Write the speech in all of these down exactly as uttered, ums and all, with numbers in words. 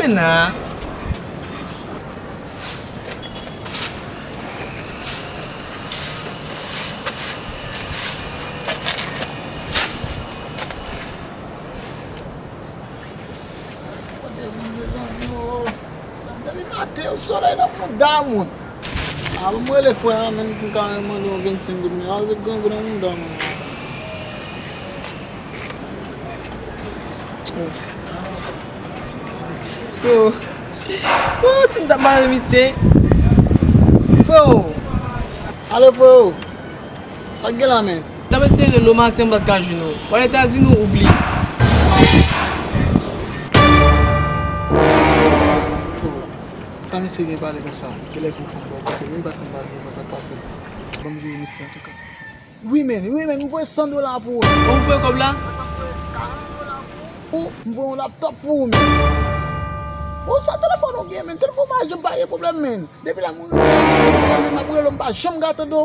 Nan. Depi maten, solèy nan mouda moun. A, ban m rele frè a, menm pou m ka mande yon vennsenk goud, men a, se grangou nan mouda moun. Freo. Oh, ti m t ap mare misye. Freo. Alo, freo. Sa k gen la, men? T ap eseye rele w maten, m pa t ka jwenn ou. W al Etazini, ou bliye. Sa misye gen pale konsa? Genlè pou m fè yon bò kote, men li pa t konn pale konsa, sa k pase? Ban m jere misye, antouka. Wi, men, wi, men, m voye san dola pou ou. Bon, m voye kòb la? Ou, m voye yon laptop pou ou, men. Bon, sa telefòn ou gen, men? Telefòn pa janm pa gen pwoblèm, men. Depi la, mwen rele w, m ap rele w, m pa janm ka tande w.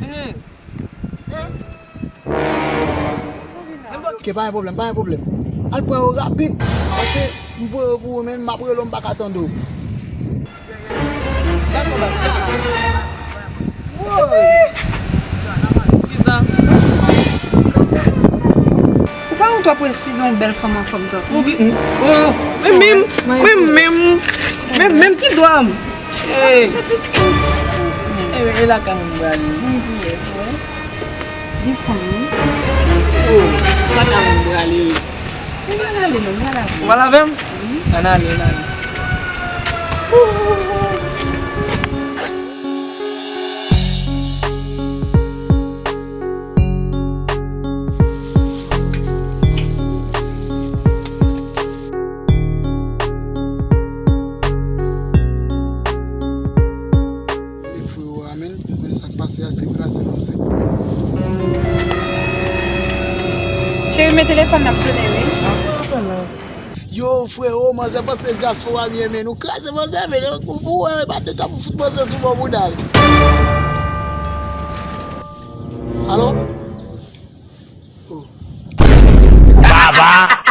Mhm. Ok, pa gen pwoblèm, pa gen pwoblèm. Al pran yo rapid, paske m voye yo pou ou, men m ap rele w, m pa ka tande w. Dakò, baz. Woy! Kisa? Ou pa wont w ap refize yon bèl fanm anfòm tankou m? Ou ki, oh, men menm, men menm, men menm ki dwa m. Hey. E, e lakay mwen m prale. Gen fanm, wi. Oh, lakay mwen m prale. Ou pral ale non, ou pral ale. Ou pral avè m? Wi. Ann ale, ann ale. E freo a, men, m konnen sa k pase a, se kraze manzè. Cheri, men telefòn nan ap sone, wi. Yo, freo, manzè panse dyaspora m ye, men. Nou kraze manzè, men. Ou, ou, ou, e pa de ka pou fout manzè sou bò bouda l. Alo? Oh. Baba!